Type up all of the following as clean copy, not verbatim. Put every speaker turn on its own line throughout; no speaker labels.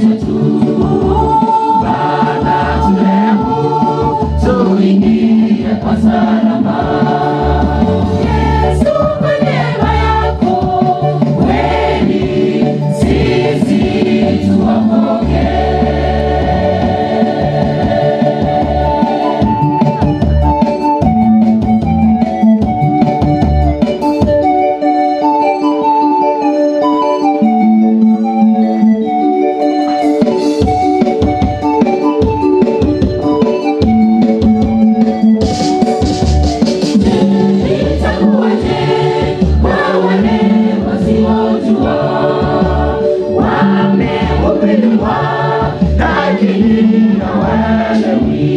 chetu. Baba turehemu, tuingie kwa salama. Yesu, kwa neema yako kweli sisi tuokoke. Itakuwaje kwa wale wasiojua? Wamehubiriwa lakini hawaelewi.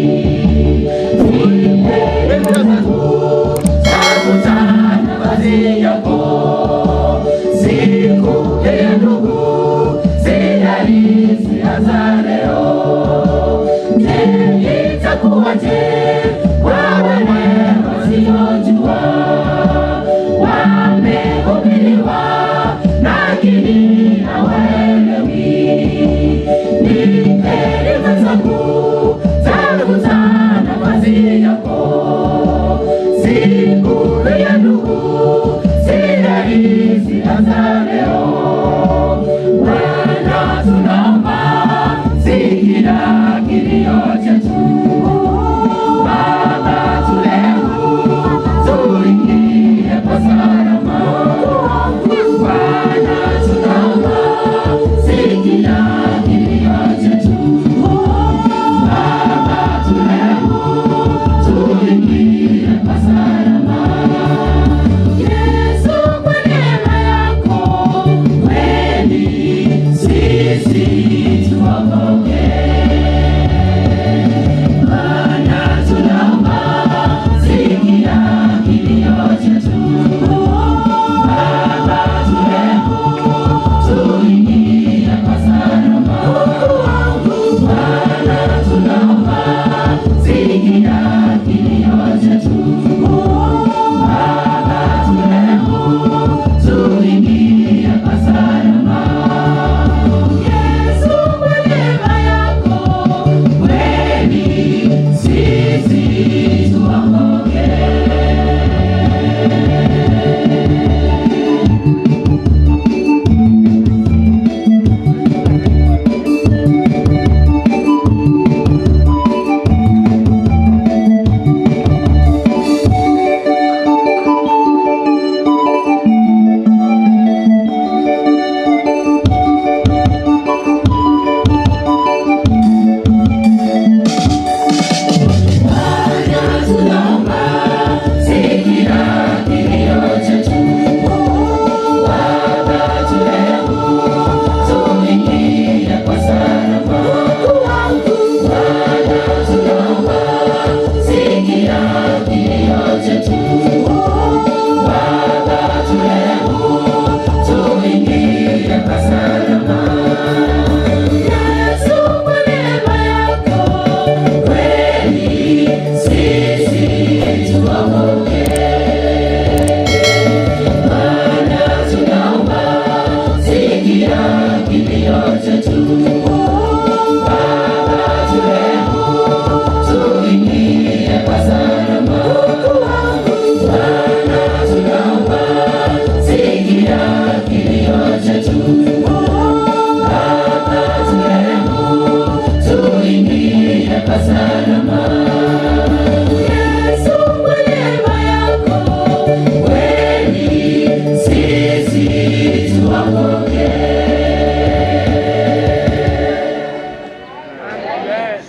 Nipe nguvu tafuta nafasi yako. Siku ya ndugu si rahisi hata leo. Je, itakuwaje kwa wale wasiojua? Wamehubiriwa lakini hawaelewi. Ni heri mwenzangu, tafuta nafasi yako. Siku ya ndugu si rahisi hata leo. Bwana tunaomba, sikia kilio chetu. Baba turehemu, tuingie kwa salama. Bwana tunaomba, sikia kilio chetu. Baba turehemu, tuingie kwa salama. Yesu, kwa neema yako kweli sisi tuokoke. Bwana tunaomba, sikia kilio chetu. Baba turehemu, tuingie kwa salama. Bwana tunaomba, sikia kilio chetu. Baba turehemu, tuingie kwa salama. Yesu, kwa neema yako kweli sisi tuokoke. Bwana tunaomba, sikia kilio chetu. Baba turehemu, tuingie kwa salama. Bwana tunaomba, sikia kilio chetu. Baba turehemu, tuingie kwa salama. Yesu, kwa neema yako kweli sisi tuokoke. Bwana tunaomba, sikia kilio chetu. Baba turehemu, tuingie kwa salama. Bwana tunaomba, sikia kilio chetu. Baba turehemu, tuingie kwa salama. Yesu, kwa neema yako kweli sisi tuokoke.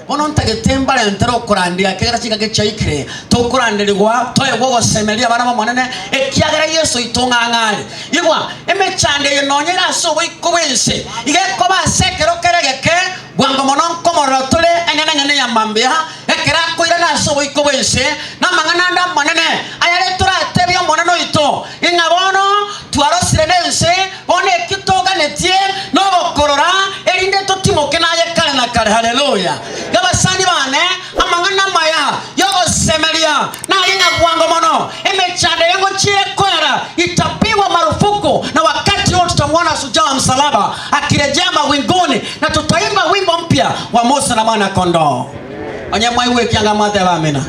Bono ntagete mbarentere okorandia ekegera chingaki chiaikire, tokoranderigwa toegwe ogosemeria abana b'Omonene, ekiagera Yeso oito ng'ang'are. Igwa, emechando eye nonya ere ase oboiko bw'ense, iga ekoba ase ekero kere egeke, bwango mono nkomorora tore eng'enang'eni ya mambia, ekero akoirana ase oboiko bw'ense, namang'ana ande amanene ayare toratebie Omonene oito, ing'a bono twarosire nense, bono eki toganetie nogokorora, erinde totimoke naye kare na kare. Haleluya! Iga abasani bane, amang'ana amaya y'ogosemeria naye ng'a bwango mono emechando eye ngochiire koera, itapigwa marufuku, na wakati huo tutamwona. tutamuona shujaa wa msalaba akirejea mawinguni na tutaimba wimbo mpya wa Musa na mwana kondoo. Onye mwaigwa ekianga mwateba amina.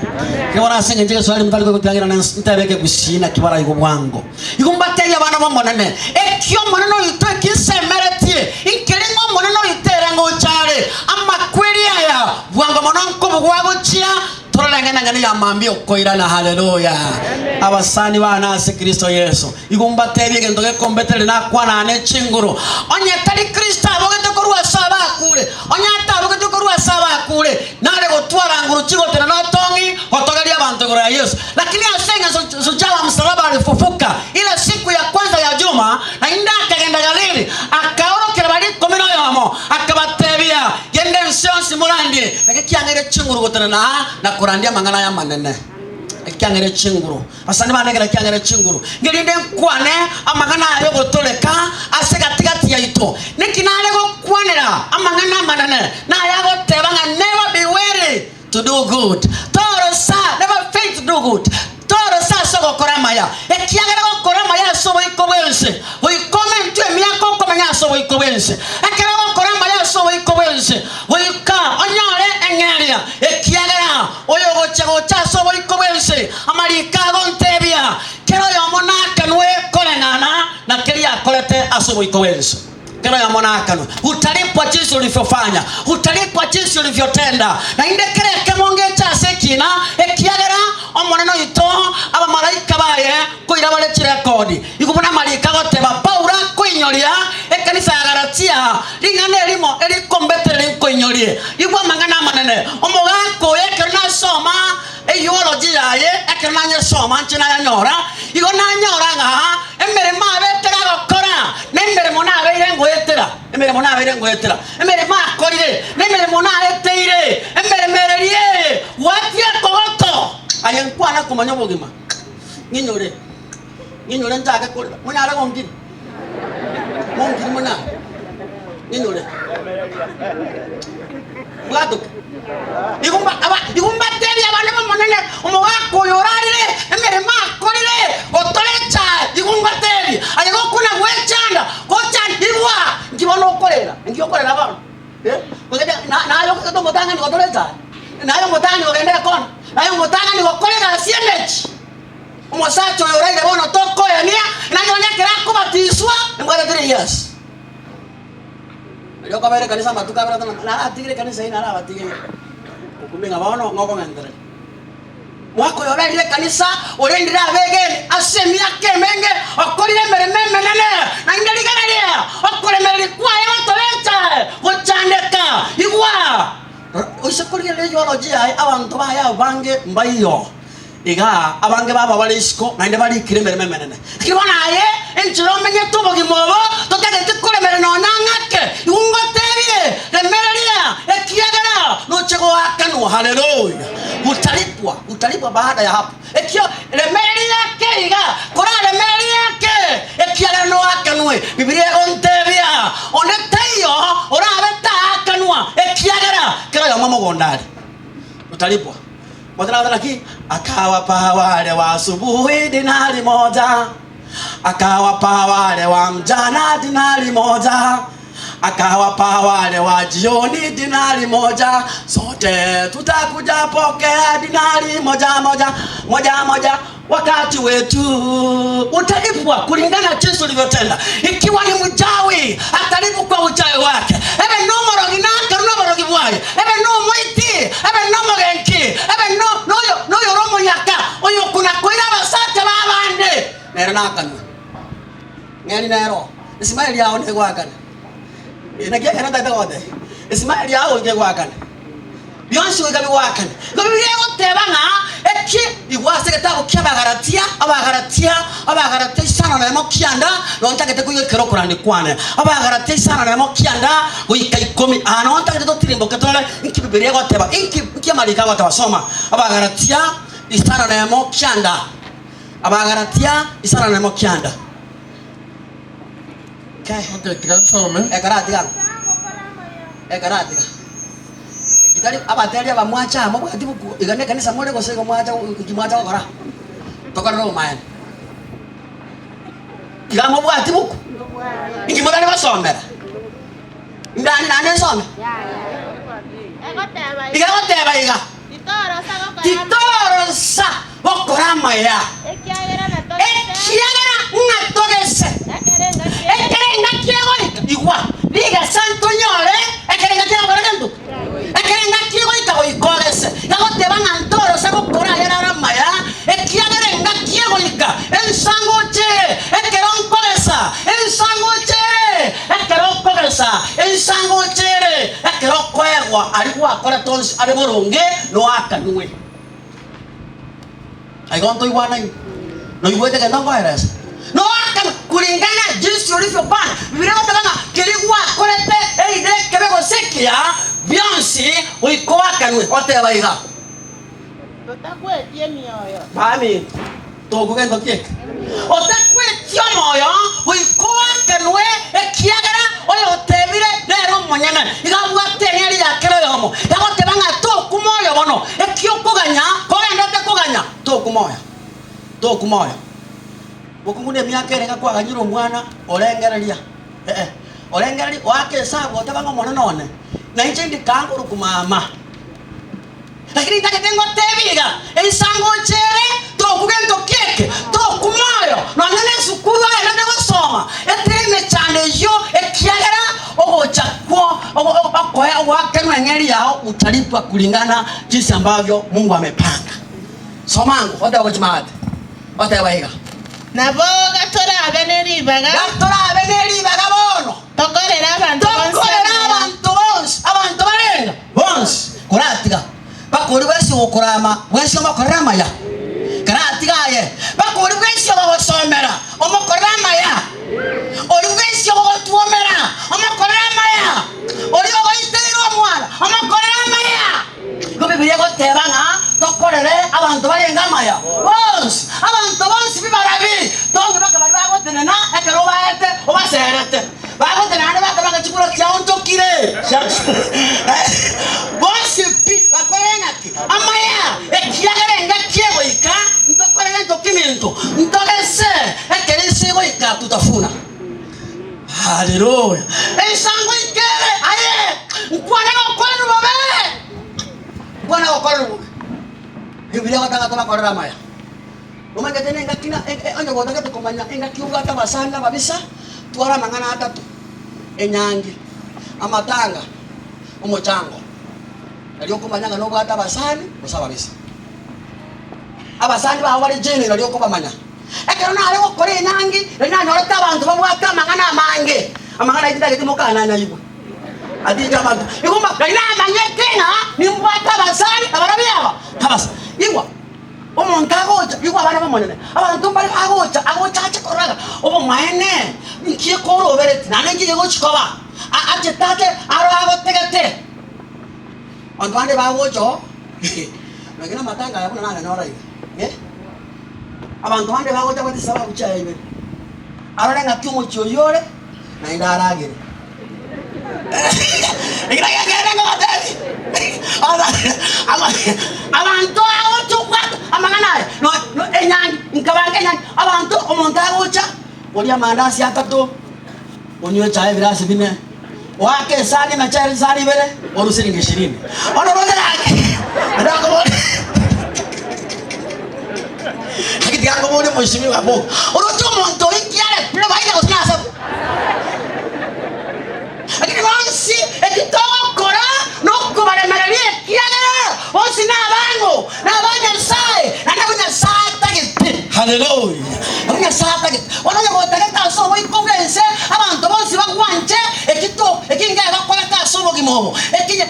Ekero bono ase engencho y'egeswahili motari koigutiang'ina na ntebe ekegusii naki baraigwe bwango. Igo mbatebie abana b'Omonene, eki Omonene oito ekinsemeretie, inkeri ng'a Omonene oito ere ngocha are. Amakweri aya bwango mono nkobugwa agochia, torore eng'enang'eni ya mambia okoirana. Haleluya! Abasani bane ase Kristo Yeso, igo mbatebie egento gekombetereria nakwana ne chinguru, onye tari Kristo abogete korwa ase abakure, onye atabogete korwa ase abakure, nare gotwara nguru chigotena notong'i gotogeria abanto igoro ya Yeso. Lakini ase engencho shujaa wa msalaba alifufuka ile siku ya kwanza ya juma, naende akagenda Galili, akaorokera baria ikomi noyomo, akabatebia, Genda ense yonsi morandie. Naki kiang'eire chinguru gotenena aa na korandia amang'ana aya amanene. Naki kiang'eire chinguru. Abasani bane ekero kiang'eire chinguru, ngerinde nkwane amang'ana aya y'ogotoreka ase gati-gati yaito. Naki nare gokwanera amang'ana amanene, nayagoteba ng'a never be weary to do good, torosa, never faint to do good, torosa ase ogokora amaya, ekiagera gokora amaya ase oboiko bw'ense, goika omentwe emiaka okomenya ase oboiko bw'ense. Ekero ogokora amaya ase oboiko bw'ense, goika onyore eng'eria, ekiagera oyogochia gocha ase oboiko bw'ense, amariko agontebia, kera oyomo nakanwe koreng'ana na keria akorete ase oboiko bw'ense. Kera oyomo nakanwe. Utalipwa jinsi ulivyofanya, utalipwa jinsi ulivyotenda. Naende kera ekemo ngeche ase ekina, ekiagera Omonene oito abamalaika baye koira bare chirekodi. Igo buna amariko agoteba, Paulo akoinyoria ekanisa ya Galatia ring'ana erimo erikombetereria nkoinyorie. Igwa amang'ana amanene. Omogaka oyo ekero nasoma eulogy yaye, ekero nanyesoma inche nayanyora, igo nanyora ng'a emeremo abete gagokora, nemeremo nabeire ngoetera, emeremo nabeire ngoetera, emeremo akorire, nemeremo naeteire, emeremo ereria eye, gwatia kogoko. Aye nkwana komanya obogima, ng'inyore, ng'inyore nchake korera, monyare gonkiri? Monkiri monyare? Ng'inyore. Bwatoke. Igo mba- aba- igo mbatebie abana b'Omonene, omogaka oyo orarire, emeremo akorire, gotore echae, igo mbatebie, aye gokuna gwechanda, gochanda, igwa, nki bono okorera? Nki okorera bono? Eh, gose na- naye okogete omotang'ani gotore echae? Naye omotang'ani kogenda ekona? Naye omotang'ani gokora egasi emechi? Omosacha oyo oraire bono tokoyania, naende onye ekero akobatiswa, nimbwate three years. Erio okabeire ekanisa amatuko abere atano, naratigire ekanisa eyio narabatigeire. Okumia ng'a bono ng'a okong'entereria. Mwaka oyo orarire ekanisa, orendire abegeni ase emiaka emenge, okorire emeremo emenene, naende rigereria okoremereria kwaye gotorecha gochandeka. Igwa! Oise korigereria eulogy yaye, abanto baye abange mbaiyo. Igaa abange babo bare isiko, naende barikire emeremo emenene. Lakini bono aye, enchera omenyete obogima obo, totageti koremereria nonya ng'ake. Igo ngotebie, remereria, ekiagera noche goakanwa. Haleluya! Utalipwa, utalipwa baada ya hapo. Ekio, remereria ake iga, koraremererie ake, ekiagera noakanwe. Bibilia egontebia, onde taiyo orabe taakanwa, ekiagera kera oyomo mogondo are. Utalipwa. Motarabata naki? Akawapa wale wa asubuhi dinari moja, akawapa wale wa mchana dinari moja, akawapa wale wa jioni dinari moja. Sote tutakuja pokea dinari moja moja moja moja wakati wetu utalipwa kulingana na jinsi ulivyotenda. Ikiwa ni mchawi atalipwa kwa uchawi wake, ebe nomorogi nakarwe noborogi bwaye, ebe nomoiti, ebe nomogenki, ebe no noyo noyo ore omonyaka, oyo okuna koira abasacha b'abande, nere nakanwe. Ng'eri nero, esimaeli yao negoakane. Naki ekero ntagete gogotebia, esimaeli yao goika egoakane. Bionsi goika bigoakane. Igo Bibilia egoteba ng'a eki igwa ase egetabu ki'Abagalatia, Abagalatia, Abagalatia isano na emo kianda, noo ntagete koigwa ekero okorandi kwane. Abagalatia isano na emo kianda goika ikomi. Aa noo ntagete totirimboke torore inki Bibilia egoteba, inki inki amariko agoteba. Soma Abagalatia isano na emo kianda, Abagalatia isano na emo kianda. Okay.
Okay, tiga nsome.
Ekero atiga ekero atiga Eki tari abateri aba mwacha amo bwati buku iga nekanisa more gose igo mwacha inki mwacha gokora? Tokorere obomaene. Iga mobwati buku. Inki motari gosomera? Ndani naende nsome? Iga egoteba iga, Titorosa gokora amaya, ekiagera ng'a togese ekero engaki egoika. Igwa, rigesa ntonyore ekero engaki egokora gento ki? Ekero engaki egoika goika ogese. Egoteba ng'a ntorosa gokora ayare are amaya, ekiagera engaki egoika, ensango ochere ekero nkogesa, ensango ochere ekero okogesa, ensango ochere ekero okoegwa aria gwakorete onsi are boronge noakanwe. Aiga ntoigwanaine? Noigwete egento nkoeresa? Noakanwe kulingana jinsi ulivyopanda. Bibilia egoteba ng'a keria gwakorete either ekebe gose ekiya, bionsi goika oakanwe. Oteba iga.
Totakwetie emioyo.
Mami, tokwa gento ki eke? Otakwetie omoyo goika oakanwe, ekiagera oyotebire nere omonyene. Iga abwate eng'eria ya kera oyomo, egoteba ng'a tokwa moyo bono, eki okoganya, kogenderete koganya, tokwa moyo, tokwa moyo. Mokungu nemiaka ere iga kwaganyire omwana, orengereria, ee, orengereria, oake esabu oteba ng'a omonene one, nainche ndikangorokwa mama. Lakini ntagete ngotebie iga, ensango nchere, tokwa gento kieke, tokwa moyo, nonya nesukuru aye nonye gosoma, etera emechando eyio, ekiagera ogocha kwo okoe ogoakerwa eng'eria yao utalipwa kulingana jinsi ambavyo Mungu amepanga. Soma ango, otebe gochia maate, oteba iga.
Nabo gatorabe ne ribaga.
Gatorabe ne ribaga bono.
Tokorere abanto bonsi
Tokorere
amaya.
abanto bonsi, abanto barenge bonsi, koratiga bakori bwensi ogokorama bwensi omokorere amaya, karatiga aye bakori bwensi ogogosomera omokorere amaya, oria bwensi ogogotwomera omokorere amaya, oria ogoiteire omwana omokorere amaya. Igo Bibilia egoteba ng'a tokorere abanto barenge amaya bonsi, abanto bonsi bibarabi, tonge baka baria bagotenena ekero obaete obaserete, bagotenena naende bateba ng'a chikura chiaonchokire bonsi pi bakorere ng'aki? Amaya, ekiagera engaki egoika ntokore gento kiminto, ntogese ekero ense egoika tutafuna. Haleluya! Ensango ikere aye, nkwane gokorerwa bobe, nkwane gokorerwa bobe. Bibilia egoteba tobakorere amaya. Omanyete nengaki na onye gotagete komanya engaki obwate abasani na ababisa, twara amang'ana atato, enyangi, amatanga, omochango. Nario okomanya ng'a nobwate abasani gose ababisa. Abasani bao bare genuine nario okobamanya. Ekero nare gokora enyangi, riria nanyorete abanto babwate amang'ana amange, amang'ana ayio tintageti mokananyaigwe. Atinche abanto. Igo mba, riria namanyete ng'a nimbwate abasani, nabarabwo aba, abasa. Igwa, omonto agocha, igwa abana b'Omonene, abanto mbare agocha, agocha ache korora ng'a obomaene, nki ekorobereti, naende nki kegochi koba, a- achete ache aro agotegete. Abanto bande bagocha oo, nonye na amatanga aya buna nanyanyora iga, eh. Abanto bande bagocha gocha chisababu chiaye ibere, arore ng'aki omochie oyio ore, naende aragere. Ekero giakerire ngobatebie, abanto agocha obwate amang'ana aya, no- no enyangi, nkabanga enyangi, abanto omonto agocha, oria amandasi atato, onywe echae ebirasi bine, oake esani emechere chisani ibere, orue siringi ishirini. Bono oroche gaki, naende bakoboria. Naki tiga nkoborie omweshimiwa Bob, oroche omonto oyo inki are provider gose nasabu? Lakini bonsi eki togokora nokobaremereria ekiagera bonsi nabango, naba Nyasae, naende abwo Nyasae atagete. Haleluya! Abwo Nyasae atagete. Bono onye gotagete ase oboiko bw'ense, abanto bonsi bagwanche eki to eki ngegokoreka ase obogima obo, eki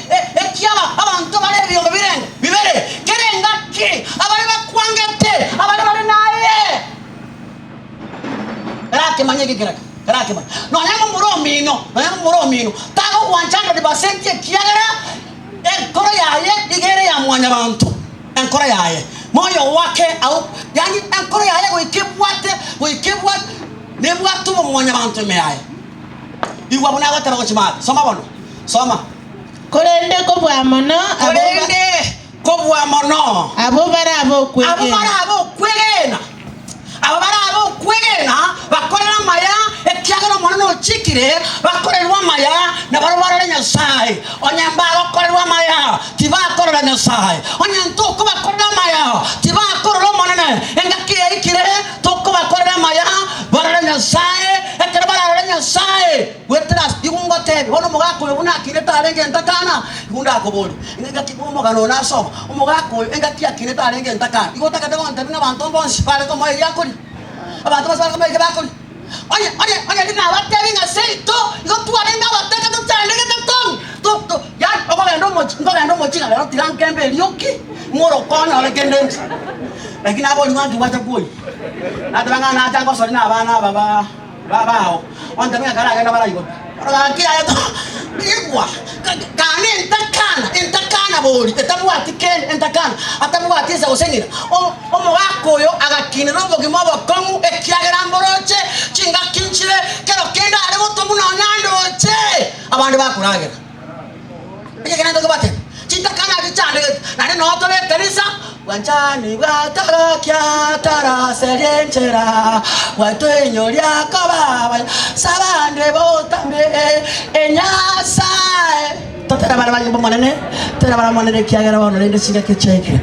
ekiaba abanto bare ebiombe birenge bibere, Kera engaki abaria bakwangete, abaria bare naye, tarakemanya eke keraka, tarakemanya. Nonya momura omino, nonya momura omino, tagogwancha 100% ekiagera enkoro yaye nigo ere ya mwanyabanto, enkoro yaye, moyo wake au, yaani enkoro yaye goika ebwate, goika ebwate, nebwate obomwanyabanto ime yaye. Igwa buna agoteba gochia maate, soma bono, soma.
Korende kobua mono abwo ba-
Korende kobua mono
abwo barabe
abwo
okwegena.
barabe okwegena, abwo barabe okwegena bakorere amaya, ekiagera. Ekiagera Omonene ochikire bakorerwe amaya, na barabwo barore Nyasae. Onye mbagokorerwa amaya, tibakorora Nyasae. Onye ntokobakorera amaya, tibakorora Omonene. Engaki yaikire tokobakorera amaya, barore Nyasae. Ekero bararore Nyasae, goetera ase igo ngotebia, bono omogaka oyo buna akinete arenge entakana, igo ndakoborie, engaki omogano oyo nasoma, omogaka oyo engaki akinete arenge entakana, igo otagete gontebia ng'a abanto bonsi bare komoa eria akoria? Abanto bonsi bare komoa eria bakoria? Onye, onye, onye tinabatebi ng'a seito igo twarenge abataka tochandegete tong, to, to, yaani okogenda omochie, nkogenda omochie ng'a rero tiga nkembe erioki, ng'ore okonyore kende inche. Lakini naboria ng'a nki gwacha kwoyia? Nateba ng'a nacha ngosoria na abana aba ba. Babao, ontebie ng'a karagende baraigote. Bono gaki aye to igwa, kane entakana, entakana bori, etabwati kende, entakana, atabwati inse gose ng'ina. Omogaka oyo agakinera obogima obokong'u, ekiagera mboroche chingaki nchire, kero kende are gotomwa nonya ndoche abande bakoragera. Ekio kende ntokebatebia, chintakana chichandegete, naende noo tore ekanisa, Bwanchani bwatorokia toroserie enchera, bwatoinyoria koba abaya, ase abande botambe Enyasae. Totera bare banyomba Omonene, tera bare Omonene ekiagera bono rende chingaki chiaikire.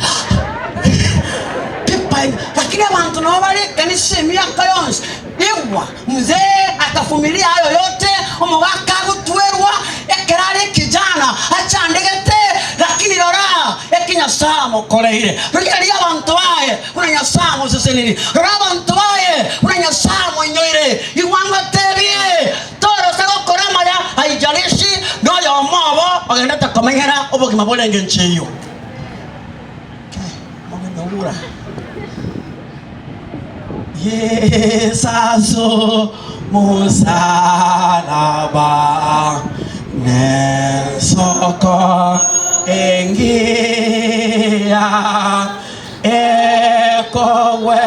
Pipaina, lakini abanto nabo bare ekanisa emiaka yonsi, igwa. Mzee akavumilia hayo yote, omogaka agotwerwa ekero are ekijana achandegete, lakini rora eki Nyasae amokoreire. Rigereria abanto baye buna Nyasae amoseseniri, rora abanto baye buna Nyasae amoinyoire. Igwa ngotebie, torosa gokora amaya, haijalishi noyomo obo ogendete komenyera obogima bore engencho eyio. Yesaso mosalaba nensoko engiya ekogwe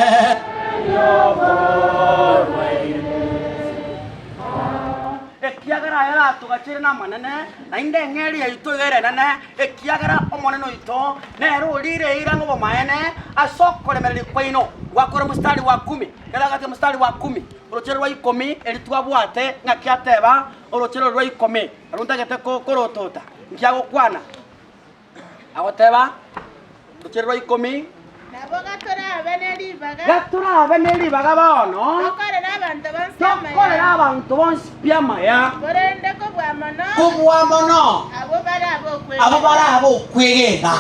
Ekiagera aye ratogachere namanene, naende eng'eria yaito iga ere enene, ekiagera Omonene oito nere oriire eira ng'obomaene ase okoremereria kwaino. Gwakora omostari wa kumi, kera gati omostari wa kumi, orochere rwa ikomi eri twabwate ng'aki ateba, orochere oro rwa ikomi, nario ntagete korotota, nki agokwana? Agoteba, Orochere rwa ikomi.
Nabo gatorabe ne ribaga.
Gatorabe ne ribaga bono.
Tokorere abanto bonsi amaya.
Tokorere abanto bonsi pi amaya.
Korende kobua mono.
Kobua mono.
Abwo bare abokwegena.
Abwo bare abokwegena.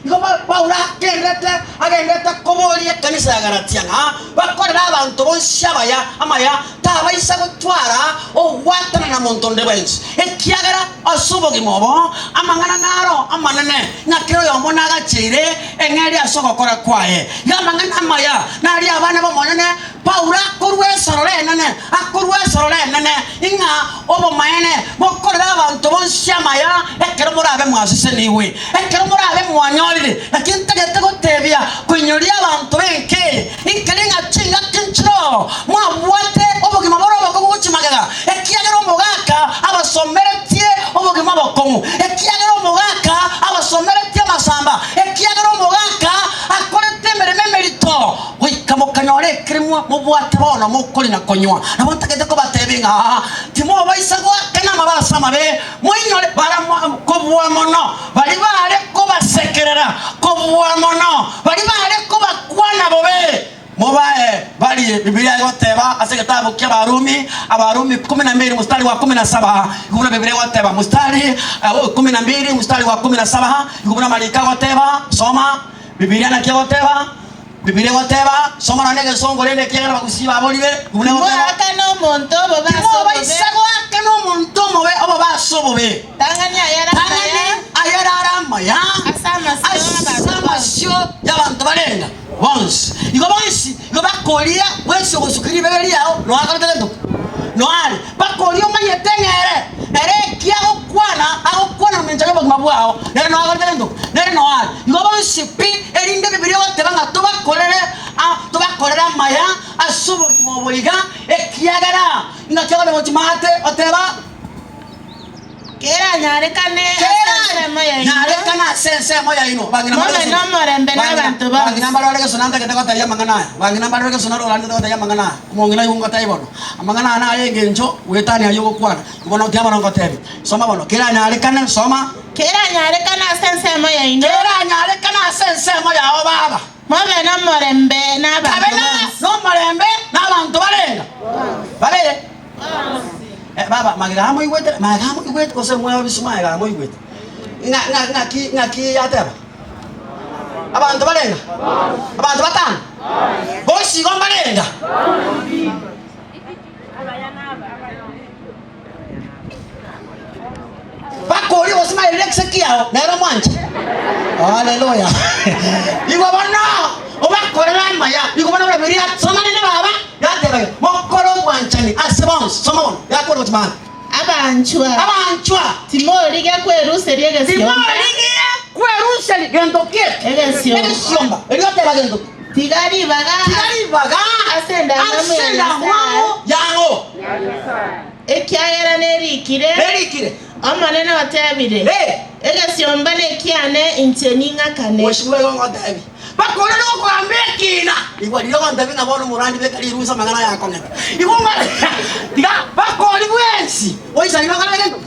Igo Paulo agenderete agenderete koboria ekanisa ya Galatia ng'a bakorere abanto bonsi abaya amaya, tabaisa gotwara ogwatanana na monto onde bwensi, ekiagera ase obogima obo amang'ana naro amanene, ng'a kera oyomo nagacheire eng'eria ase ogokora kwaye. Iga amang'ana amaya naria abana b'Omonene Paulo akorua esororo enene, akorua esororo enene, ng'a obomaene bokorere abanto bonsi amaya ekero morabe mwasesenigwe, ekero morabe mwanyorire. Naki ntagete gotebia koinyoria abanto b'enka eye, inkere ng'a chingaki nchiroo mwabwate obogima bore obokong'u gochia magega, ekiagera omogaka abasomeretie obogima obokong'u, ekiagera omogaka abasomeretie amasamba, ekiagera omogaka akorete emeremo emerito. Goika mokanyora ekeremwa mobwate bono mokoria na konywa. Nabo ntagete kobatebia ng'a timobaisa goakana amabe ase amabe, moinyore baria kobua mono baria baare kobasekerera, kobua mono baria baare kobakwana bobe, mobae barie. Bibilia egoteba ase egetabu ki'Abarumi, Abarumi kumi na mbili mstari wa kumi na saba, igo buna Bibilia egoteba, mstari kumi na mbili mstari wa kumi na saba, igo buna amariko agoteba, soma Bibilia naki egoteba. Bibilia egoteba, Soma nonya negesongo rende ekiagera abagusii baborire, buna egoteba,
Timoakana omonto obobe ase obobe.
Timobaisa goakana omonto omobe obobe ase obobe.
Tang'ani ayare amaya.
Tang'ani ayare are amaya
Ase amasio
ase
y'abanto bonsi.
amasio y'abanto barenga bonsi. Igo bonsi igo bakoria bwensi ogosukia ribebe riao noakorete gento ki? Noare. Bakoria omanyete ng'a ere ere eki agokwana agokwana mamincha y'obogima bwao nere noakorete gento ki? Nere noare. Igo bonsi pi, erinde Bibilia egoteba ng'a tobakorere a tobakorere amaya ase obogima obo iga, ekiagera ng'aki ogoteba gochia maate, oteba.
Keranyarekane ase ensemo yaino.
Keranyarekane. ase ensemo yaino. Bang'ina mbare
Mobe
gesona.
nomorembe
Bang'ina
nabanto bonsi.
bang'ina mbare ore gesona ntagete gotebia amang'ana aya. Bang'ina mbare ore gesona rorande gotebia amang'ana aya. Omong'ina oigwe ngotebie bono. Amang'ana aya naye engencho goetania ayio ogokwana. Bono tiga bono ngotebie. Soma bono. Keranyarekane, soma.
Keranyarekane ase ensemo yaino.
Keranyarekane ase ensemo yao baba.
Mobe nomorembe nabanto
Kabe na
bonsi.
nomorembe nabanto barenga? Babere. Eh, baba, magega amoigwete, magega amoigwete, gose mwabisa magega amoigwete. Ng'a ng'a ng'aki ng'aki yateba? Abanto barenga? Abanto batano? Bonsi igo mbarenga? Bakoria gose maerire ekise kiao, nere omwanche. Haleluya! Igo bono obakorere amaya, igo bono buna Bibilia soma rende baba yateba iga, mokore obwanchani ase bonsi. Soma bono, yakore gochia maambia.
Abanchwa,
Abanchwa,
timorigia kweruseria egesiomba,
timorigia kweruseria gento ki?
Egesiomba.
Egesiomba. Erio oteba gento ki?
Tiga ribaga
Tiga ribaga
ase endamwamu
ase
ya
endamwamu
Nyasae,
yang'o.
ekiagera nerikire,
Nerikire.
Omonene otebire,
Eh.
Egesiomba nekiane, inche ning'akane.
Mweshimiwa igo ngotebi, bakorere okogamba ekina. Igwa riria ogontebi ng'a bono omorandi beka rirusa amang'ana aya akong'eta. Igo ng'a tiga bakori bwensi oisaine okore gento.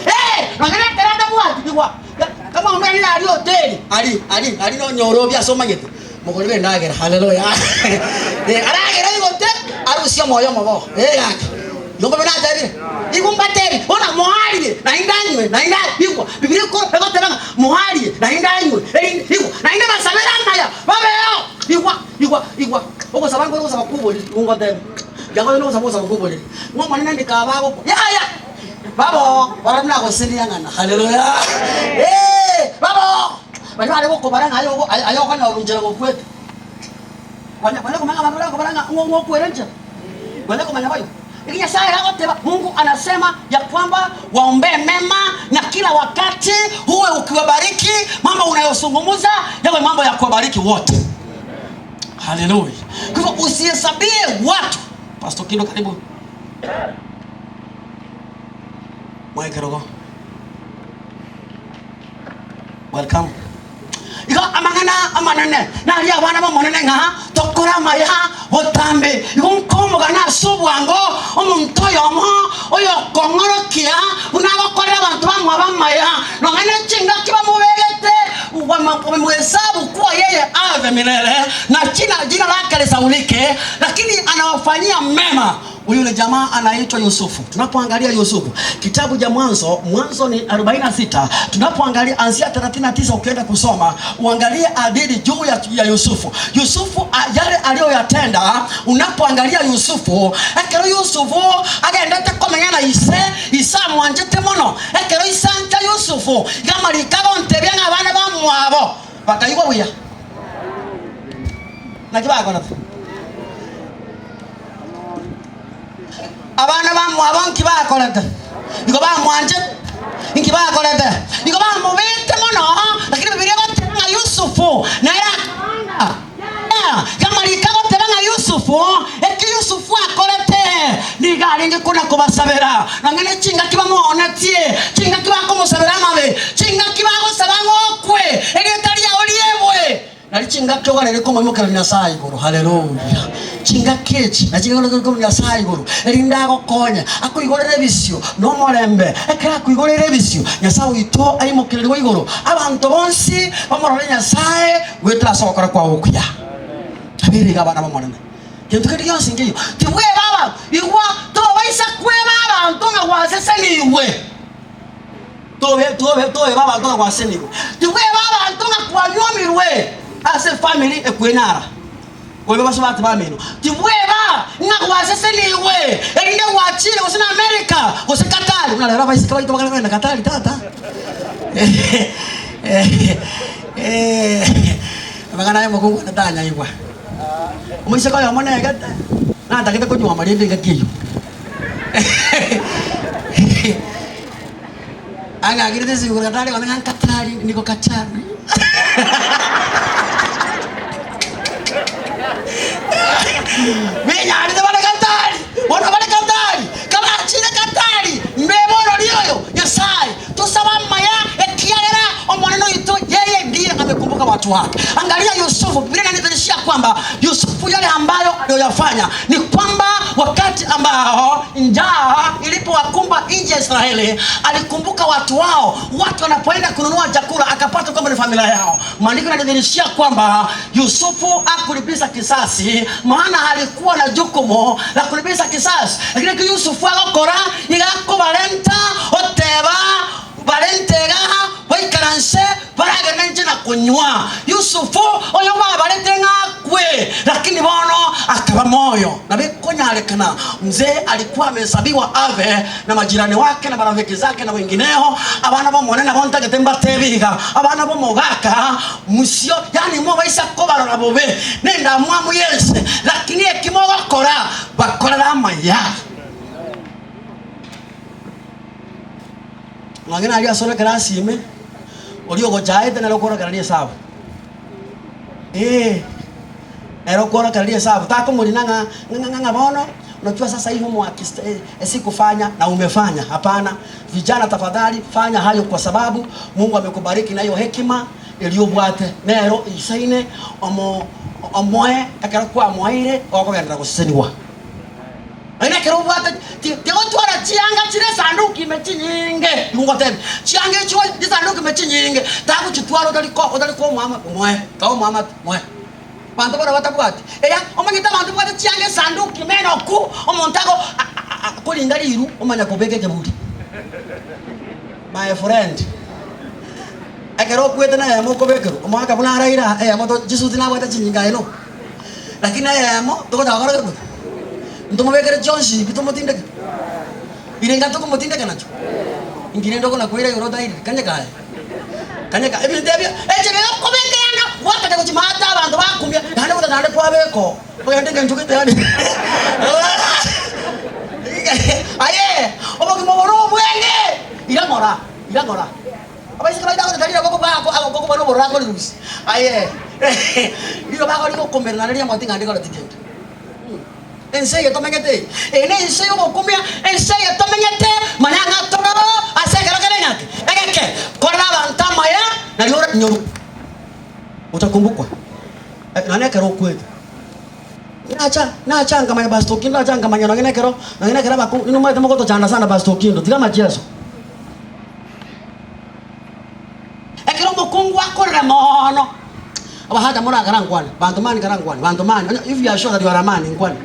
Eh, nonye nekero atabwati igwa kama omwene aria hoteli ari ari ari nonyore obi ase omanyete. Mogori bw'endagera, haleluya! Eh, aragere oigote, arusie omoyo omobo. Eh, gaki. Igo mbobe natebire. Igo mbatebi, bono moarie, naende anywe, naende a- igwa. Bibilia eko- egoteba ng'a moarie, naende anywe, erinde igwa, naende basabere amaya, babeo. Igwa, igwa, igwa. Ogosaba nkore ogosaba kwa oboriri, igo ngoteba. Riagocha nogosaba ogosaba kwa oboriri. Ng'a Omonene ndikaba agokwa. Yaya! Babo, barabwo nagosesenia ng'ana. Haleluya! Eh, babo! Baria bare gokobara ng'a aye ogo- aye aye okonyora enchera gokwete. Kwanya kwanya komanya abanto bare gokobara ng'a ng'o ng'okwere enchera? Kwanya komanya boigo? Eki Nyasaye agoteba, Mungu anasema ya kwamba waombee mema na kila wakati uwe ukiwabariki, mambo unayozungumza yawe mambo ya kuwabariki wote. Haleluya! Kwa hivyo usihesabie watu. Pastor Kindo, karibu mwaekerogo. Welcome. Igo amang'ana amanene naria abana b'Omonene ng'a tokore amaya botambe. Igo nkomogana ase obwango omonto oyomo oyokong'orokia buna agokorera abanto bamwabo amaya, nonya ne chingaki bamobegete wamemhesabu kuwa yeye ave milele na jina jina lake lisaulike, lakini anawafanyia mema. Huyu ni jamaa anaitwa Yusufu. Tunapoangalia Yusufu, kitabu cha Mwanzo, Mwanzo ni 46. Tunapoangalia anzia 39 ukienda kusoma, uangalie hadithi juu ya, ya Yusufu. Yusufu a, yale aliyoyatenda, unapoangalia Yusufu, ekero Yusufu agendete komenya na ise, ise amwanchete mono. Ekero ise ancha Yusufu, iga amariko agontebia ng'a abana bamwabo bakaigwa buya. Naki bakorete? Abana bamwabo nki bakorete? Nigo bamwanchete. Inki bakorete? Nigo bamobete mono. Lakini Bibilia egoteba ng'a Yusufu nere akabanga. Yaya, amariko agoteba ng'a Yusufu, eki Yusufu akorete, nigo arenge kona kobasabera, nonya ne chingaki bamoonetie, chingaki bakomosabera amabe, chingaki bagosaba ng'a okwe, erieta riao riebwe. Nari chingaki oganere komoimokereria Nyasae igoro. Haleluya! Chingaki echi nachio oganere komoimokereria Nyasae igoro, erinde agokonye, akoigorere ebisio nomorembe. Ekero akoigoreire ebisio, Nyasae oito aimokererigwe igoro, abanto bonsi bamorore Nyasae goetera ase ogokora kwao okuya. Abeire iga abana b'Omonene. Gento kende gionsi nkeiyo. Tibweba abanto, igwa, tobaisa kweba abanto ng'a gwasesenigwe. Tobe, tobe, toeba abanto ng'a gwasenirwe. Tibweba abanto ng'a kwanywomirwe ase efamiri ekwenyara. Koeba basubati bamino. Tibweba ng'a gwasesenigwe erinde gwachire gose na America gose Qatar. Buna rero abaiseke baito bakare kogenda Qatar tata. Amang'ana aya omokungu one tanyaigwa. Omoiseke oyomo negete natagete konywoma rende engaki eyio. Ang'akerete ase igoro Katari gose ng'a Katari niko Katari. Benyarete bare Katari, bono bare Katari, kabachire Katari, mbe borori oyo Nyasaye, tosabe amaya ekiagera Omonene oito yeye. watu wake. Angalia Yusufu, Biblia inanidhihirishia kwamba Yusufu yale ambayo aliyoyafanya ni kwamba wakati ambao njaa ilipowakumba nchi ya Israeli, alikumbuka watu wao, watu wanapoenda kununua chakula akapata kwamba ni familia yao. Maandiko yanadhihirishia kwamba Yusufu hakulipiza kisasi, maana alikuwa na jukumu la kulipiza kisasi. Lakini eki Yusufu agokora iga akobarenta oteba barente iga baikaranse baragende inche na konywa. Yusufu oyo babarete ng'a akwe, lakini bono akaba moyo. Nabo ekonyarekana mzee alikuwa amehesabiwa afe na majirani wake na marafiki zake na wengineo, abana b'Omonene nabo ntagete mbatebi iga, abana b'omogaka mosio, yaani mobaisa kobarora bobe nendamwamu y'ense, lakini eki mogokora bakorere amaya. Nonye naria asore ekerasi ime, oria ogochaete nere okworokereria esabu. Ee, nere okworokereria esabu, takomorina ng'a ng'a ng'a bono unajua sasa hii homework sikufanya na umefanya. Hapana, vijana tafadhali fanya hayo kwa sababu Mungu amekubariki na hiyo hekima eria obwate, nero eisaine omo omoe ekero kwamoeire okogenderera gosesenigwa. Naende ekero obwate tigotwara chianga chire esanduki ime chinyinge, nigo ngotebia, chianga echio chisanduki ime chinyinge, tagochitwara otari ko otari koa omoamate moe, toa omoamate moe. Banto baria batabwati, eya omanyete abanto babwate chianga esanduki ime enoku, omonto ago akoringa riru omanya kobeka ekeburi. My friend, ekero okwete na eyemo okobekerwa, omogaka buna araire aa eyemo to chisuti nabwate chinyinge aye no. Lakini eyemo togochaka gokora gento ki? Ntomobekere chionsi pi tomotindeke? Irenga tokomotindeka nachio? Inki rende okona koira igoro otairiri? Kanyeka aye, kanyeka ebinto ebio eche bigakobeka eanga gwataka gochimata abanto bakumia naende gocha naende kwabeka oo ogende engencho gete yaani aye obogima obo nobwenge ira ng'ora ira ng'ora. Abaiseke baito agocha tari nabo okobua nobororo akorirusia. Aye, nigo bakori gokomerana riria mwati ng'a ndikoreti kende. Ense eye tomenyete eye, eye nense y'ogokumia, ense eye tomenyete, manya ng'a toro ase ekero kere ng'aki? Egeke. Korera abanto amaya, nario oranyorwe. Otakumbukwa nonya nekero okwete. Nacha, nacha nkamanya Pastor Okindo, nacha nkamanya nonya nekero, nonya nekero abakungu, inwe omanyete mogotochanda sana Pastor Okindo, tiga amachieso. Ekero omokungu akorera moono, abasacha morakara nkwane, banto mani kara nkwane, banto mani, onye if you are sure that you are a man nkwane,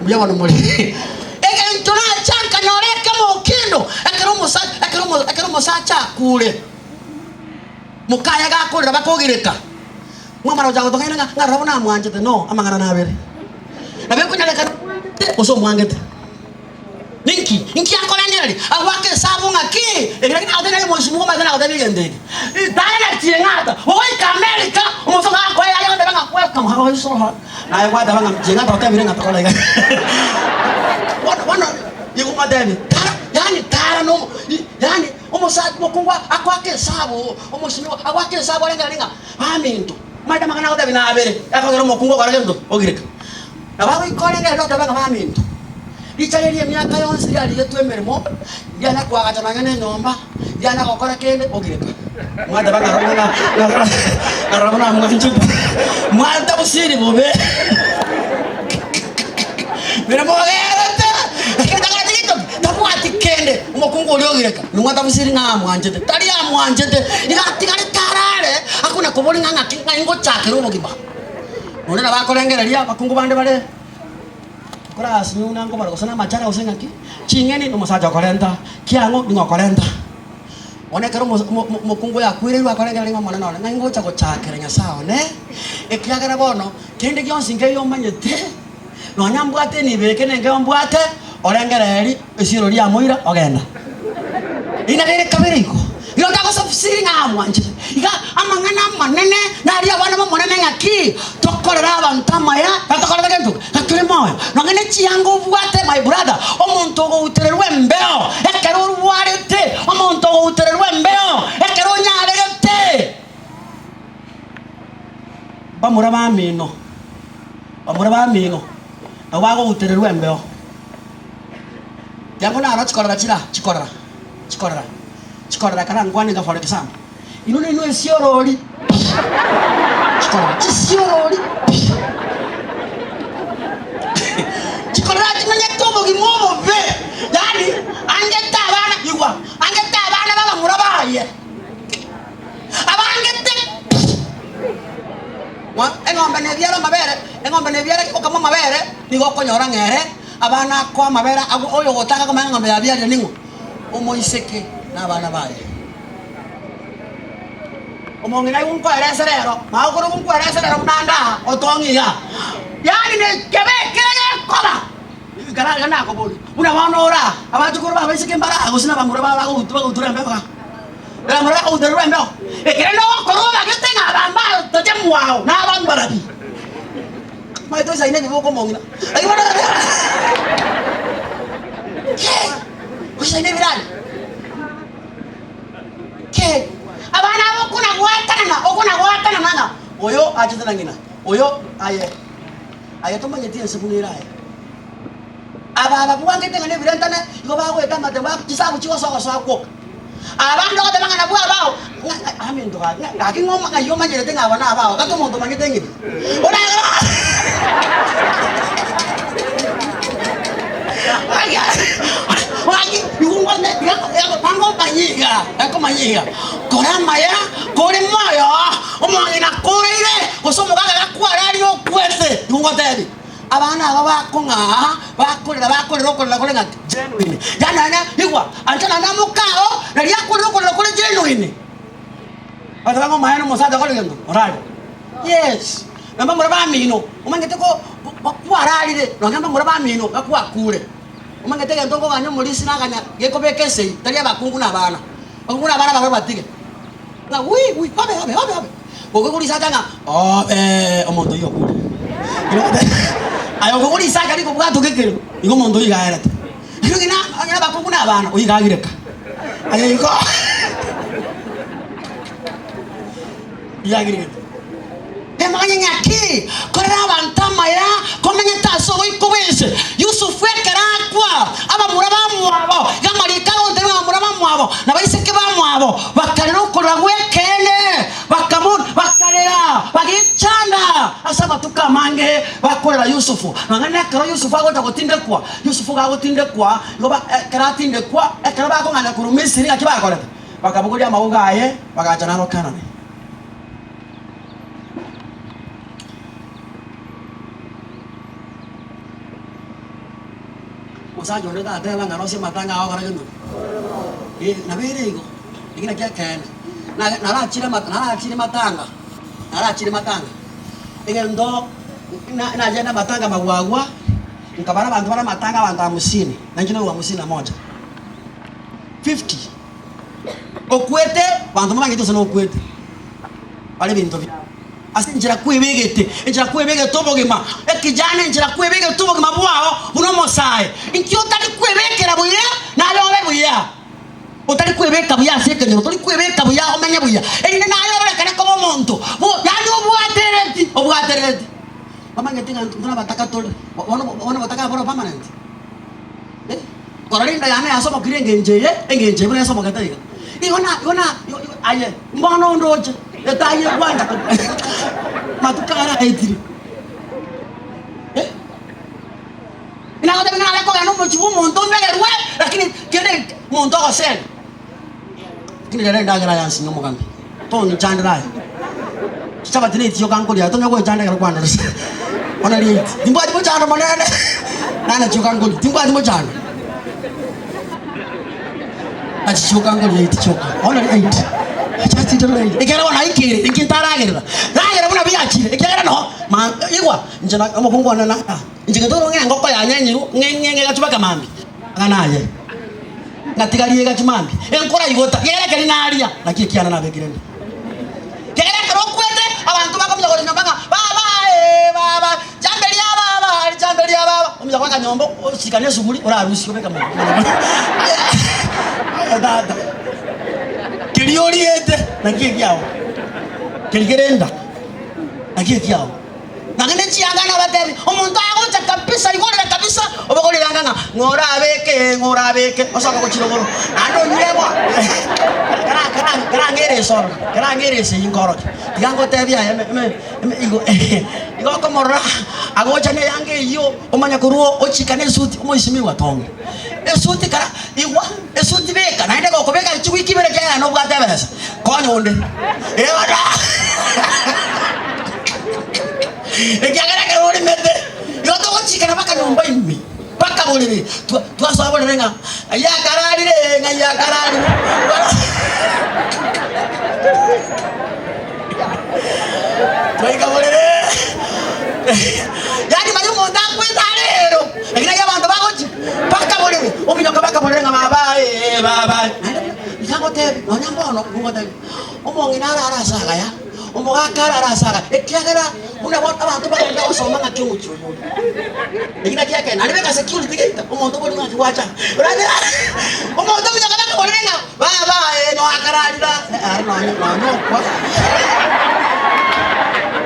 mbuya bono more. Egento nacha nkanyora ekemo Okindo, ekero omosacha, ekero omo ekero omosacha akure, mokaye gakorera bakogireka, mwamara gochaka gotong'aina ng'a ng'a rora buna amwanchete, no, amang'ana nabere. Nabo ekonyarekana omwanchete gose omwangete. Ninki? Inki akorengereria? Agoaka esabu ng'aki? Ekero ekio nagotebia aye omoisimwa omanyete nagotebia egento eke. Taenetie ng'ata, ogoika America, omosongo agokoa eyari agoteba ng'a welcome how are you so hot? Naye gwateba ng'a inche ng'ata otebire ng'a tokore iga. Bono bono igo ngotebia, tara yaani tara na omo yaani omosacha omokungu agoaka esabu omoisimwa agoaka esabu arengererie ng'a baminto, omanyete amang'ana agotebia nabere, ekogera omokungu okora gento ogireka. Nabo agoika orengereria otebe ng'a baminto, Richa riria emiaka yonsi riarigetwe emeremo, ndiana koagacha nonya nenyomba, ndiana gokora kende, ogireka. Mwateba ng'a ng'a ng'a ng'a buna mwanchete, mwantabusiri bobe. Meremo ogerete, lakini takoreti gento ki? Tabwati kende. Omokungu oria ogireka, nimwatabusiri ng'a amwanchete. Tari amwanchete, iga atigarete arare, akona koboria ng'a ng'aki ng'ai ngochakera obogima. Nonye nabo akorengereria, abakungu bande bare. Korasinywe buna nkobara gose namachara gose ng'aki, ching'eni nomosacha okorenta, kiang'o ning'o okorenta. Bono ekero omo omo omokungu oyo akwereirwe akorengereria ng'a omonene one ng'ai ngocha gochakera Nyasae one, ekiagera bono kende gionsi nkeiyo omanyete, nonya mbwate enibo eke nenkeiyo mbwate, orengereria esiro riamoira ogenda. Ring'ana ere kabere igo, igo tagosafusiri ng'a amwanchire. Iga amang'ana amanene naria abana b'Omonene ng'aki tokorere abanto amaya, gatokorete gento ki? Gatore moyo. Nonya ne chianga obwate my brother, omonto ogoutererwa embeo ekero orwarete, omonto ogoutererwa embeo ekero onyaregete. Bamura bamino, bamura bamino nabo bagoutererwa embeo. Tiango naro chikorera chira, chikorera, chikorera, chikorera ekero ankwane iga for example. Inwe ninwe esiorori pi! Chikorera chisiorori pi! Chikorera chimenyete obogima obobe, yaani angete abana, igwa, angete abana b'abamura baye, abangete pi! Eng'ombe nebiara amabere, eng'ombe nebiara egokama amabere, nigo okonyora ng'a ere abana akoa amabere agwo oyogotaka komanya eng'ombe yabiarire ning'o? Omoiseke na abana baye. Omong'ina aigwe nkoerese rero, magokoro aigwe nkoerese rero buna ande aa, otong'e igaa. Yaani nekebe ekere gekoba, ikara iga nakoboria, buna bono ore aa, abachokoro ba abaiseke mbare aa gose nabamura ba bagogutu bagotura embeo igaa? Abamura bagoguterwa embeo, ekere nogokora obagete ng'a aba mbatoche mwao, naba mbarabi. Omanyete oisaine ebibe okomong'ina, lakini bono oisaine ebiranya. Ki? Abana aba okona-gwatanana, okona-gwatanana ng'a oyo achete na ng'ina, oyo aye, aye tomanyeti ense buna ere aye. Aba ababwangete ng'a nebirentane, igo bagoeta amatemo ba chisabu chigosoa-gosoa gwoka. Abande ogoteba ng'a nabwo abao, ng'a ng'a aminto gaki, ng'a gaki ng'o ng'ai omanyerete ng'a aba nabao, gati omonto omanyete ng'ina. Oragere Kora amaya kore moyo, omong'ina akoreire, gose omogaka gakwararie okwete. Igo ngotebi, abana aba bakong'aa, bakorera bakorera okorera kore ng'a genuine. Yaani nonya igwa, ancha nonya mokao, naria akorera okorera kore genuine. Bateba ng'a omaene omosacha akore gento, orare. Yes, na mbamura bamino, omanyete ko kwararire, nonya mbamura bamino gakwakure. Omanyete egento nkoganya omorisia naganya gekobeka esegi, tari abakungu na abana. Abakungu na abana barabwo batige, ng'a wii wii, obe obe obe obe. Gokigwa risacha ng'a obe omonto oyio okure. Aye okigwa risacha rikobwatoka ekero, igo omonto oyio iga aerete. Lakini onye na onye na abakungu na abana, oyio iga agireka. Aye igo Riagiregete. Emanye ng'aki korera abanto amaya komenyete ase oboiko bw'ense. Yusufu ekero akwa, abamura bamwabo, iga amariko agontebia ng'a abamura bamwabo na abaiseke bamwabo bakarera okorera gw'ekeene, bakamo bakarera, bagechanda ase amatuko amange bakorera Yusufu. Nonya nekero Yusufu agocha gotindekwa, Yusufu iga agotindekwa, igo ba ekero atindekwa, ekero bakong'anya korwa Misiri ng'aki bakorete? Bakabogoria amauga aye, bagacha naro Kanani. Omosacha onde tateba ng'a rosia amatanga ao okore gento ki? Eh, nabo ere igo, eki nakio ekeene. Na- narachire ama narachire matanga, narachire matanga, egento na nachende amatanga magwagwa, nkabara abanto bare amatanga abanto hamsini, na inche naigwa hamsini na moja. 50 okwete, abanto mbamanyete gose nokwete, bare ebinto biabo. Ase enchera kwebegete, enchera kwebegete obogima, ekijana enchera kwebegete obogima bwao buna omosae. Inki otari kwebekera buya naye obe buya? Otari kwebeka buya ase ekenyoro, tori kwebeka buya omenye buya, erinde naye ororekane koba omonto bo yaani obwatereti, obwatereti. Bamanyete ng'a intwe nabataka tore, bono bono obataka boro permanent. Eh. Korora enda yane yasomokire engencho eye, engencho eye buna yasomokete iga. Igo na, igo na, igo, igo, aye, mbono ondoche, etayi egwancha ko matuko aya aetire. Eh? Nagotebia nare kogenda omochie bwa omonto ombegerwe, lakini kende omonto ogosega. Lakini rero endagera yansinya omogambi, tong'ichandera aye. Chichabati na etioka nkoria, tonya goechanda ekero kwandoresia. Bono rieti, timbwati mochando monene, nana chioka nkoria, timbwati mochando. Nachi chioka nkoria eight chioka, bono ri eight, just little eight. Ekiagera bono naikeire, ninki ntaragerera? Ragera buna biachire, ekiagera no ma igwa, inche na omokungu one na inche gento ng'a engoko yanyenyirwe, ng'e ng'e ng'e egachubeka mambia, ang'ana aye. Ngatigaria egachi mambia, enkora igota, kera ekeri naria, naki ekiana nabekire nda. Kera ekero okwete, abanto bakomuya korwa nyomba ng'a baba ee baba, chambe ria baba, richambe ria baba. Omuya kwa akanyomba osikane esuguri orarusie obeke monwa. Aye tata, keria oriete naki ekiao, keria kere nda naki ekiao. Nonye ne chianga nabatebi, omonto agocha kabisa igorere kabisa, obogorere anga ng'a ng'a orabeke, ng'a orabeke, osoke gochia rogoro. Naende onyure bono, kara kara karang'ere ase ororo, karang'ere ase eyio nkorokia. Tiga ngotebie aye eme eme eme igo igo okomorora agocha na eyanga eyio, omanye korwa ochika na esuti, omoisimigwa tonge. Esuti kara igwa, esuti beka, naende gokobeka chiwiki ibere ekiagera nobwate ebesa, konya onde. Eeh Ekiagera ekero orimete, igo togochikana mpaka nyomba ime, mpaka borere, twa twasoa borere ng'a ng'ai akararire, ng'ai akararire. Twaika borere, yaani baria omonto akwete are ero, lakini aria abanto bagochi mpaka borere, ominyoka mpaka borere ng'a baba ee, baba ee. Naende buna, niga ngotebia, nonya mbono ngotebia, omong'ina arare ase agaya. Omogaka arare ase agaya, ekiagera buna bono abanto bagenda gosoma ng'aki omochie oyo ore. Eki nakio ekeene, naende beka security geita, omonto oborigwe ng'aki gwacha aa. Oranyore omonto omuya akaba akoborire ng'a baba aye noe akararire aa, are nonye nonye okwa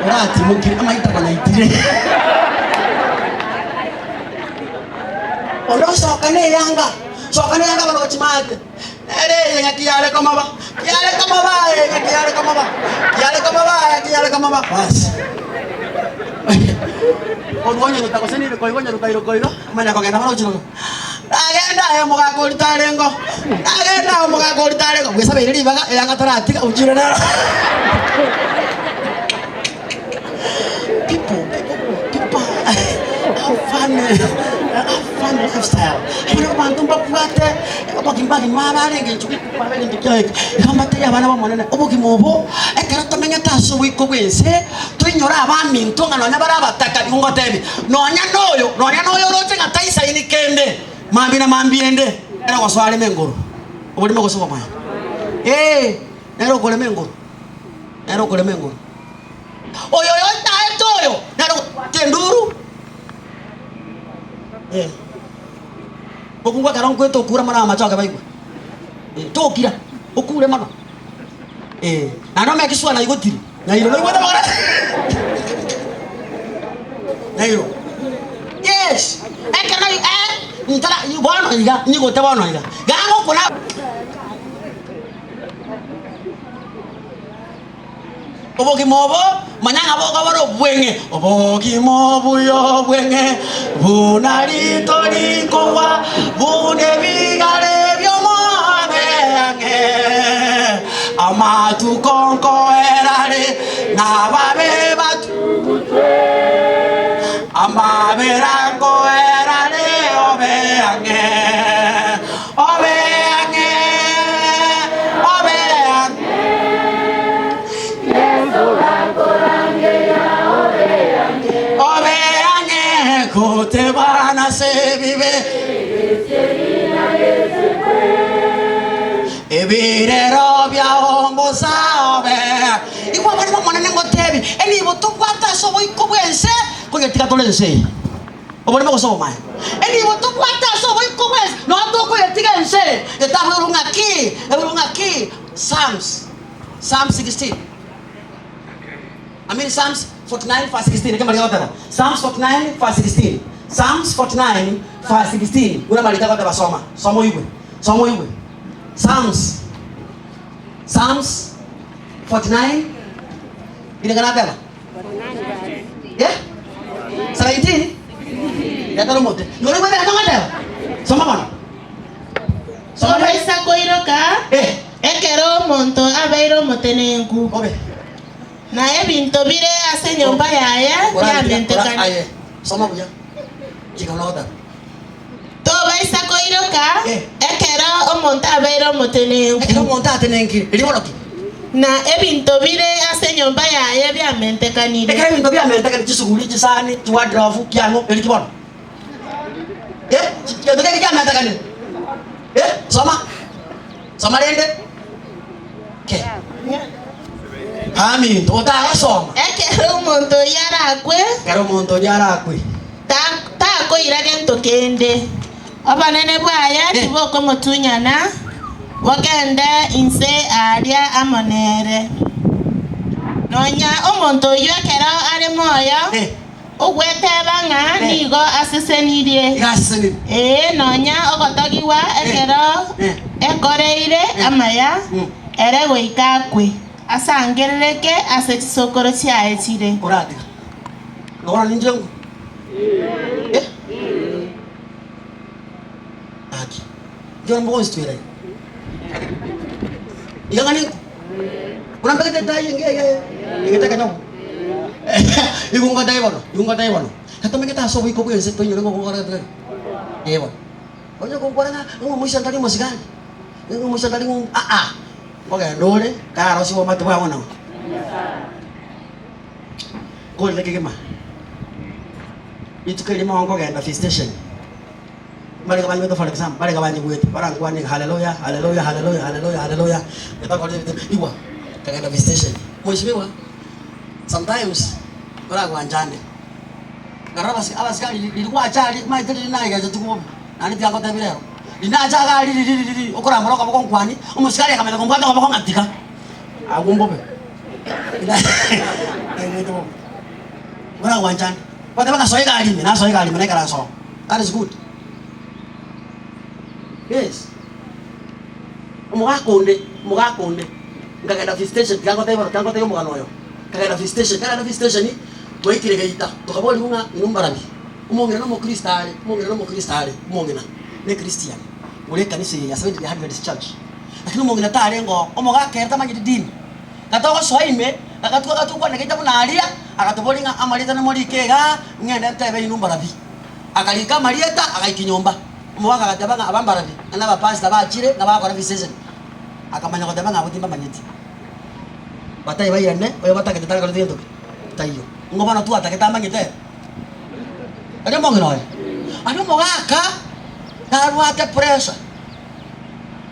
oratimokire amaita konaitire. Onde osoka na eyanga, soka na eyanga bono gochia maate. Ere eye ng'aki yare komoba, yare komoba aye ng'aki yare komoba, yare komoba aye ng'aki yare komoba. Basi. Korwa onyeruta gose nibe koigwa onyeruta iro koigo, omanya kogenda bono gochia rogo. Nagenda aye omogaka oria tarengo, nagenda aye omogaka oria tarengo, bwesabeire ribaga eyanga taratiga ochire nero. People, people, people have fun, have fun lifestyle. Abana abanto mbabwate obogima bagima bare engencho gokwana egento kiaye eke. Iga mbatebie abana b'Omonene, obogima obo ekero tomenyete ase oboiko bw'ense, toinyore abaminto ng'a nonya bare abataka, igo ngotebie, nonya noyo, nonya noyo oroche ng'a taisaini kende, mambia na mambia ende, ere ogosoa areme engoro, oborimo gose obomaene. Ee, nere okorema engoro. Nere okorema engoro. Oyo oyotaete oyo nere ogotwata enduru. Eh. Mokungu ekero nkwete okure mono amachoge baigwe. Eh, tokira, okure mono. Eh, naende omeke sure naigotire. Nairo noigwete amang'ana Nairo. Yes. Ekero eh, ntara bono iga, nyigote bono iga. Gagokuna Obogima obo, manya ng'a bokobora obweng'e, obogima obuya obweng'e, buna rito rikogwa, buna ebigare bi'omwang'e, amatuko nkoerare, nababe batugutwe, amabera nkoerare obe ang'e. Obe ang'e, obe ang'e. Obe ang'e gotebana ase ebibe. Ebirero biao mbosa obe. Igwa abana b'Omonene ngotebi, enibo tobwate ase oboiko bw'ense, koyetiga tore ense eye. Oborimo gose obomaene. Enibo tobwate ase oboiko bwensi, nonya tokoyetiga ense eye, etaboirwe ng'aki, eboirwe ng'aki. Psalms, Psalms 16. I mean Psalms 49 verse 16. Eke marika goteba. Psalms 49 verse 16. Psalms 49 verse 16. Buna marika goteba soma. Soma oigwe. Soma oigwe. Psalms. Psalms 49. Ire nateba. Yeah? 17? Retera omote. Igo noigwete egento ngoteba? Soma bono. Soma bono.
Tobaisa koiroka
Eh,
ekero omonto abeire omotenenku,
obe.
na ebinto bire ase enyomba yaye
Ora- ora-
biamentekane.
aye. Soma buya. Chika buna ogoteba.
Tobaisa koiroka
Eh.
ekero omonto abeire omotenenku.
Ekero omonto atenenkire, erio bono ki?
Na ebinto bire ase enyomba yaye biamentekanire.
Ekero ebinto biamentekanire, chisuguri, chisani, chiwadrofu, kiang'o, erio ki bono? Eh, gento kende kiamentekanire? Eh, soma. Soma rende. Ke. Aminto, otarasoma.
Ekero omonto oyio arakwe.
Ekero omonto oyio arakwe.
Takoira gento kende. Obonene bwaye tibokomotunyana, bogende inse aaria amo nere. Nonya omonto oyio ekero are moyo, ogweteba ng'a nigo asesenirie.
Iga asesenirie.
Ee, nonya ogotogigwa ekero ekoreire amaya, ere goika akwe, asangerereke ase chisokoro chiaye chire.
Oratiga. Bono ninche ngwe. Eh? Gaki. Inche bono mbogonsi iga. Iga ng'a ninkwe. Buna mbegete etai enge eye egete ekenyogo. Igo ngotebi bono, igo ngotebi bono. Gatomegete ase oboiko bwense toinyore ng'a ogokora gento geke. Ee bono. Onye gokwana ng'a ng'a omoisia ntari omosigari, ng'a omoisia ntari ng'o aa, nkogenda ore kararosie obomate bwabo nabo. Nkorire kegima, rituko erimo nkogenda visitation. Barenge banyigwete for example, barenge banyigwete, barankwane iga haleluya, haleluya, haleluya, haleluya, haleluya, getakorire ebitendo, igwa, nkagenda visitation. Mheshimiwa, sometimes oragwanchane, nkarora abasi abasikari ri riria gwacha aria, omanyete riria naigecheti bobe, naende tiga ngotebi rero, riria nacha iga aria riria riria riria, okorambora okoboko nkwanie, omosikari akamanya kombwata okoboko ng'a tiga, agwo mbobe, naigwete bobe. Oragwanchane, goteba ng'a soa egari ime, nasoa egari ime naikaransa oo. That is good. Yes. Omogaka onde, omogaka onde, nkagenda visitation, tiga ngotebie bono, tiga ngotebie omogano oyo. Nkagenda visitation, ekero nagenda visitation, twaikire geita, tokaborigwa ng'a inwe mbarabi, omong'ina na omokristo are, omong'ina na omokristo are, omong'ina, ne christian, ore ekanisa eye ya Seventh Day Adventist Church. Lakini omong'ina tarenge oo, omogaka ere tamanyeti dini. Gatogosoa ime, agatua agatokwana geita buna aria, agatoboria ng'a amarieta namorike igaa, ng'ende ntebe inwe mbarabi. Akarika amarieta, agaika nyomba. Omogaka agateba ng'a aba mbarabi, ng'a nabapastor bachire, ng'a bagokora visitation. Akamanya goteba ng'a abwo timbamanyeti. Batai bairane, oyo batagete takoreti gento ki? Taiyo. Ng'o bono twatagete amanyete ere? Aria omong'ina oye, aria omogaka narwate pressure.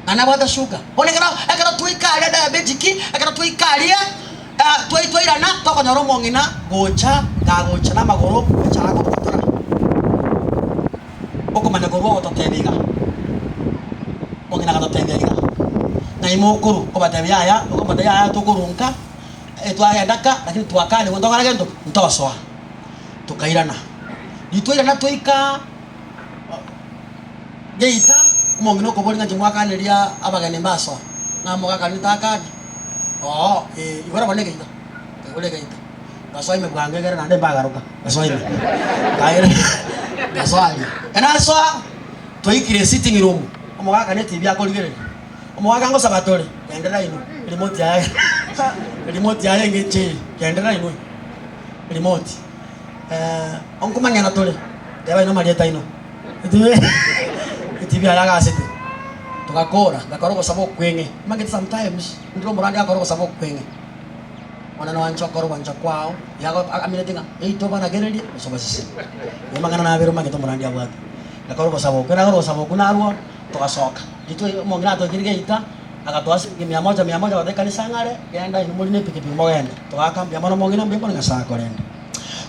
na nabwate sugar. Bono ekero ekero twaika aria diabetic, ekero twaika aria twai twairana tokonyora omong'ina gocha gagocha namagoro gocha agototora. Okomanya korwa ogototebia iga, omong'ina agatotebia iga, ng'ai mokorwa? Nkobatebia yaya, okomotebia yaya tokorwa nka, twagenda ka, lakini twakanigwa ntokore gento ki? Ntosoa. Tokairana, ritwairana twaika. Geita, omong'ina okoboria ng'a inche mwakaneria abageni mbasoa, ng'a mogakani ntakane? Oo, ee, igoro bono egeita, nkaigora egeita, ngasoa ime bwango egere naende mbagaruka, ngasoa ime, nkaira ngasoa aria. Ekero nasoa, twaikire esitting room, omogaka ne etibi akorigereria, omogaka ngosaba tore, genderera inwe, remote yaye remote yaye engencho eye, genderera inwe, remote. Nkomanyana tore, teba inwe amarieta aino. Etibi aye agasete, togakora, ngakora ogosaba okweng'e. Omanyete sometimes, ndire omorandi agakora ogosaba okweng'e, Omonene oanche okore ogwancha kwao, iga amineti ng'a eito obaragererie gose obasesenie. Nigo amang'ana nabere omanyete omorandi abwate. Ngakora ogosaba okwo, ekero nakora ogosaba okwo narwo, togasoka. Ritwe omong'ina atoikire geita, agatoa siringi mia moja mia moja agateba ekanisa ng'are, genda inwe more na epikipiki mogende. Togaka mbuya mono omong'ina mbuya mono Nyasaye akorende.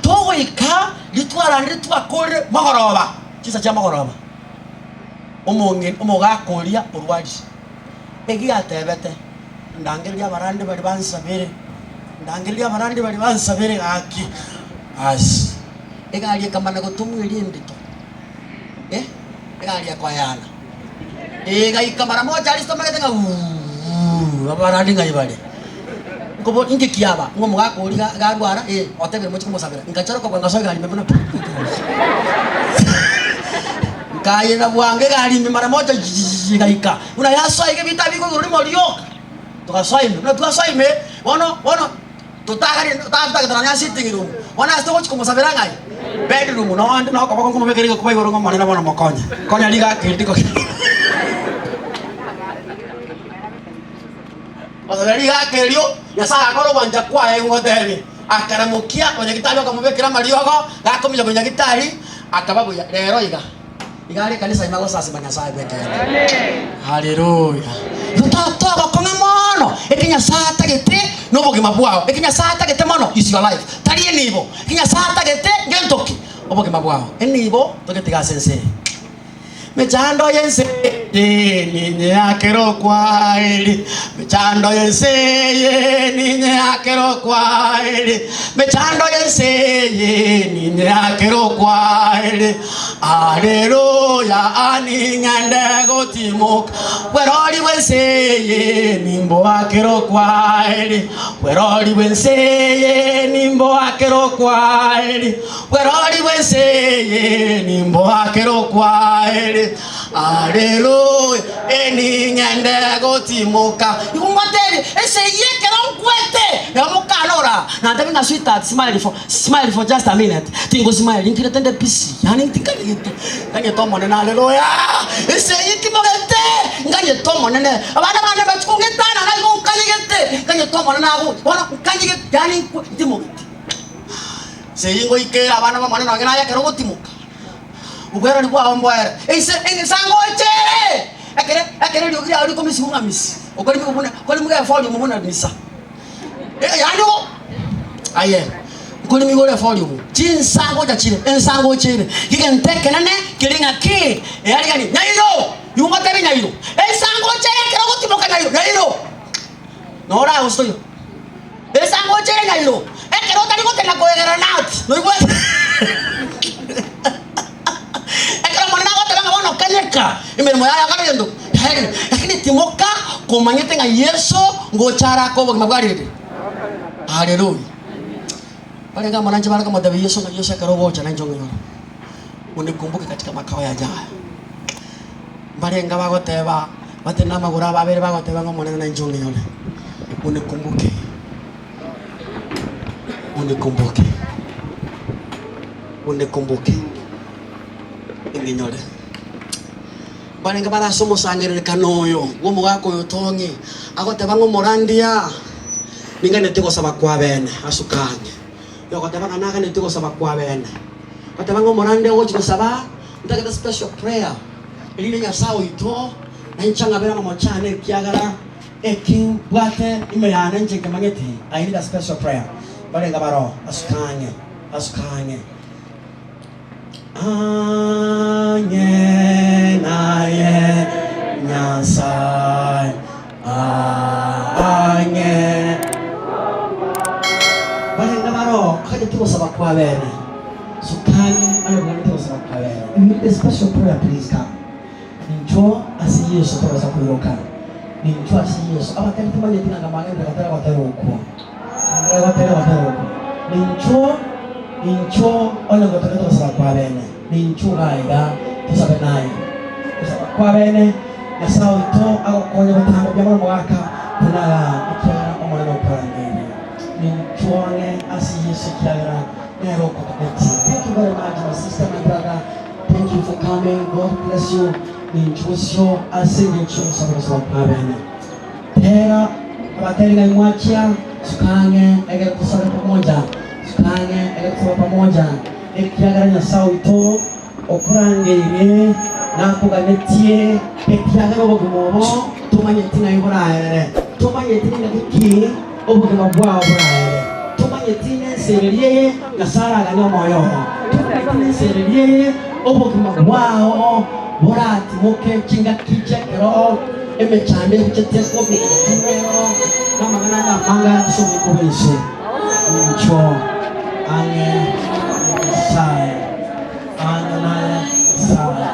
Togoika ritwarane ritwakorire mogoroba, chinsa chia mogoroba, omong'ina omogaka oria orwarire, egiatebete, ndangererie abarande baria bansabere, ndangererie abarande baria bansabere gaki, aas, egari ekamana gotomwa eria endito, eh, egari ekoeana, egaika mara moja aria tomanyete ng'a wuuuh, abarande ng'ai bare. Nkobo inki kiaba? Ng'a omogaka oria iga iga arwara, ee, otebire mochie komosabera. Ngachora kobua ngasoa egari ime buna pi, Nkayerera bwango egari ime mara moja jijiji egaika. Buna yasoa iga ebinto abikwa igoro rimo rioka, togasoa ime. Buna twasoa ime, bono bono totagari totagete nonya ase sitting room, bono ase togochia komosabera ng'ai? Bedroom, nonde nokoboko nkomobekera egekuba igoro ng'a Omonene bono mokonye. Konya rigaka eri riko. Gosabera rigaka erio, Nyasae agakora ogwancha kwaye ngotebie. Akaramokia bonyagitari bakamobekera amariogo, gakominyoka bonyagitari, akaba buya. Rero iga, iga are ekanisa ime agosasima Nyasae bw'ekeene. Haleluya! Igo totogokong'a mono, eki Nyasae atagete nobogima bwao, eki Nyasae atagete mono is your life, tari enibo. Eki Nyasae atagete ngento ki? Obogima bwao. Enibo togetiga ase ense eye. Mechando y'ense eye ninyeakere okwaeri, Mechando y'ense eye ninyeakere okwaeri, Mechando y'ense eye ninyeakere okwaeri. Aleluya, ning'ende gotimoka, Bwerori bw'ense eye nimboakere okwaeri, Bwerori bw'ense eye nimboakere okwaeri. Bwerori bw'ense eye nimboakere okwaere. Aleluya, ening'ende gotimoka. Igo ngotebie, ense eyio ekero nkwete, nabo mokanora, nantebie ng'a sweetheart, smile for, smile for just a minute. Tingo smile, nkirete nde busy, yaani tinganyete, nganyete Omonene, aleluya. Ense eyio timogete, nganyete Omonene. Abana bane bachia kong'etanana igo nkanyegete, nganyete Omonene agocha, bono nkanyegete, yaani nkwe, ntimogeti. Ase ngoikere abana b'Omonene nonye naye ekero ogotimoka, obwerori bwao mboere. Inse ensango echere, ekere ekero eriogi riao rikomisiwa ng'a misi, okorimiwa buna okorimiwa eforiumu buna misa. Yaani ogo aye nkorimiwa ore eforiumu, chinsango gocha chire, ensango echere, egento ekenene kere ng'a ki, earigani nyairo, igo ngotebi nyairo, ensango echere ekero ogotimoka nyairo, nyairo, noragosoa igo. Esango ochere nyairo, ekero otari gotema koegerera nati, noigwete? Ekero Omonene agoteba ng'a bono kanyeka, emeremo yaye akore gento yaerire. Lakini timoka komanyete ng'a Yeso ngocha are ake obogima bwa ririri. Haleluya! Barenge amo nainche bare komotebia Yeso ng'a Yeso ekero ogocha nainche ong'inyore, unikumbuke katika makao yajayo. Mbarenge abagoteba, Batenene amagoro abo abere bagoteba ng'a Omonene nainche ong'inyore, unikumbuke, unikumbuke, unikumbuke, ing'inyore. Mbarenge bare ase omosangererekano oyo bw'omogaka oyo Tong'i, agoteba ng'a omorandia, ninganetie gosaba kwabene asuka ang'e. Oyogoteba ng'a naganetie gosaba kwabene, goteba ng'a omorandia ogochia gosaba, ntagete special prayer. Erinde Nyasae oito nainche ang'abere amamocho aane, ekiagera eki mbwate ime yane inche nkemanyeti. I need a special prayer. Mbarenge baroo, asuka ang'e, asuka ang'e. Ang'e naye Nyasae, ang'e. Mbarenge baroo, akanyeti gosaba kwabene. Suka ang'e aye obwenerete gosaba kwabene. If you need a special prayer please come. Ninchwo ase Yeso tobasa koiroka. Ninchwo ase Yeso. Abatari timanyeti ng'a ngamang'enete gotera gotera okwo. Ngenderere gotera gotera okwo. Ninchwo, ninchwo onye gotagete gosaba kwabene. Ninchwo iga iga tosabe naye. Gosaba kwabene, Nyasae oito agokonye botambe buya mono omogaka buna igaa ekiagera Omonene okorangeirie. Ninchwo ang'e ase Yeso ekiagera Nere okoganetie. Thank you very much my sister my brother thank you for coming God bless you ninchwe osio ase engencho y'ogosaba gosaba kwa bene tera abateri ng'ai mwachia suka ang'e egere tosabe pamoja suka ang'e egere tosabe pamoja ekiagera Nyasae oito okorangeirie nakoganetie ekiagera obogima obo tomanyeti ng'ai boraerere tomanyeti ningaki ki Obogima bwao boraere. Tomanyeti nensereria eye Nyasae araganie omoyo oo. Tomanyeti nensereria eye obogima bwao boratimoke chingaki chi'ekeroo, emechando egochete kominyoka ero, na amang'ana ande amange are ase oboiko bw'ense. Inchuo ang'e na Nyasae, ang'e naye Nyasae,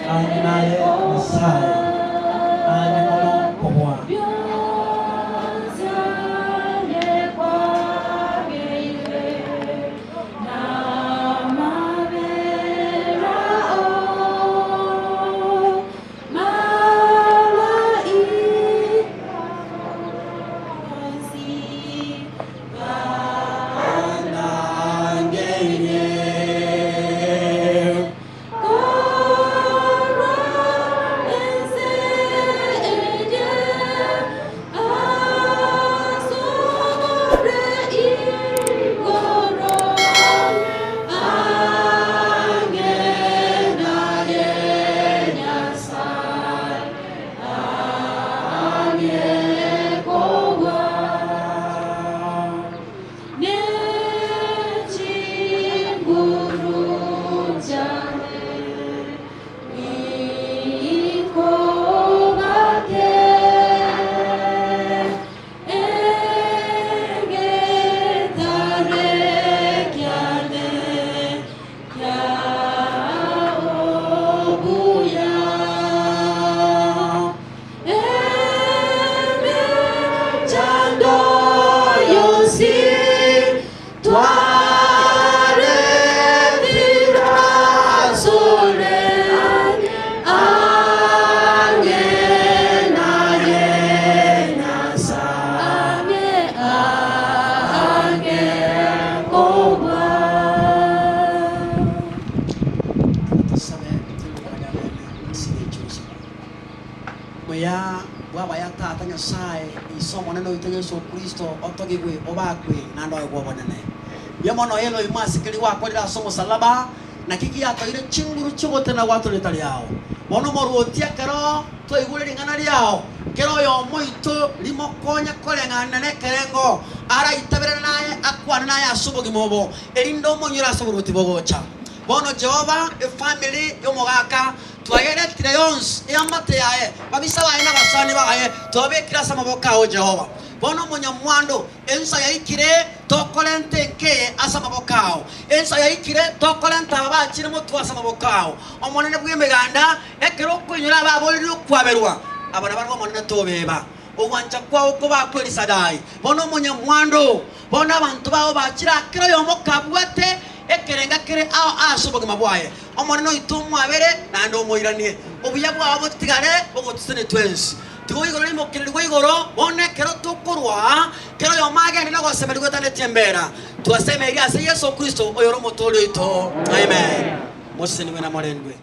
ang'e naye Nyasae, ang'e mono kobua. Nyasae, Ise Omonene oito Yeso Kristo, otogigwe, obakwe, naende oegwe obonene. Mbuya mono Elohimu ase keria gwakorire ase omosalaba, naki giatoire chinguru chi'ogotenena gwato rieta riao. Bono omorwoti ekero twaigure ring'ana riao, kera oyomo oito rimokonye koreng'ana nekerengo araitaberane naye akwane naye ase obogima obo, erinde omonyore ase oborwoti bogocha. Bono Jehova, efamiri y'omogaka, twayeretire yonsi, eamate yaye, babisa baye na abasani baye, twabekire ase amaboko ao, Jehova. Bono omonyamwando, ensa yaikire tokorenta enka eye ase amaboko ao. Ensa yaikire tokorenta aba bachire motwe ase amaboko ao. Omonene bw'Emeganda, ekero okoinyora ababoreire okwaberwa, aba nabarabwo Omonene tobeba. Ogwancha kwao koba kw'Elisadai. Bono omonyamwando, bono abanto bao bachire aa kera oyomo kabwate ekerenga kere ao ase obogima bwaye. Omonene oito omwabere naende omoiranie. Obuya bwao botigare bogotusenia twensi. Tiga oigoro rimokererigwe igoro, bono ekero tokorwa aa, kera oyomo agende nogosemeria goetanetie embera. Twasemeria ase Yeso Kristo, oyore Omotooria oito. Amen. Mosesenigwe na morendwe.